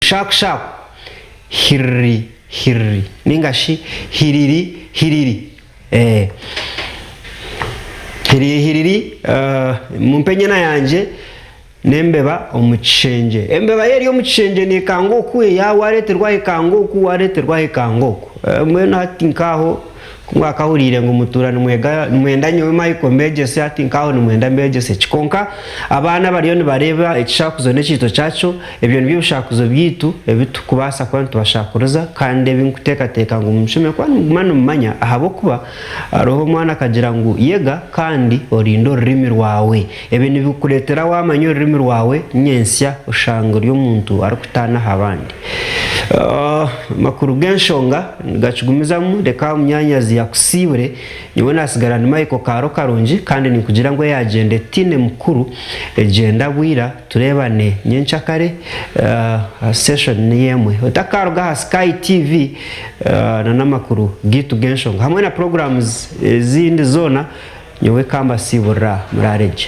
Shaaku shaaku, hiriri hiriri ninga shi hiriri hiriri. Eh. Hiriri hiriri, mumpe enyana yangye n'embeba omu kishengye. Embeba yo eri omu kishengye neekanga oku, eya waareeterwa aha ekanga oku, waareeterwa aha ekanga oku. Mbwenu hati nk'aho ku mwakahuriire ngu mutuura nimwega nimwenda nyowe Michael mbeegyese, hati nk'aho nimwenda mbeegyese ki? Kwonka abaana abariyo nibareeba ekishakuzo n'ekiito kyakyo, ebyo nibyo bishakuzo byaitu ebi turikubaasa kuba nitubashakuriza kandi ebi ndikuteekateeka ngu mushemereire kuba nimuguma nimumanya ahabw'okuba hariho omwana akagira ngu yega kandi orinde orurimi rwawe. Ebi nibikureetera waamanya orurimi rwawe nyentsya oshanga ori omuntu arikutaana aha bandi. Amakuru g'enshonga nigakigumizamu reka munyaanyazi akusiibure nyowe naatsigara ndi Michael Kaaro Karungi kandi ninkugira ngu eyagyenda etaine mukuru egyenda bwira tureebane nyenkyakare session niyo emwe. Otakaruga aha Sky TV n'amakuru gaitu g'enshonga hamwe na programs ezindi zoona. Nyowe ka mbasiiburira muraare gye.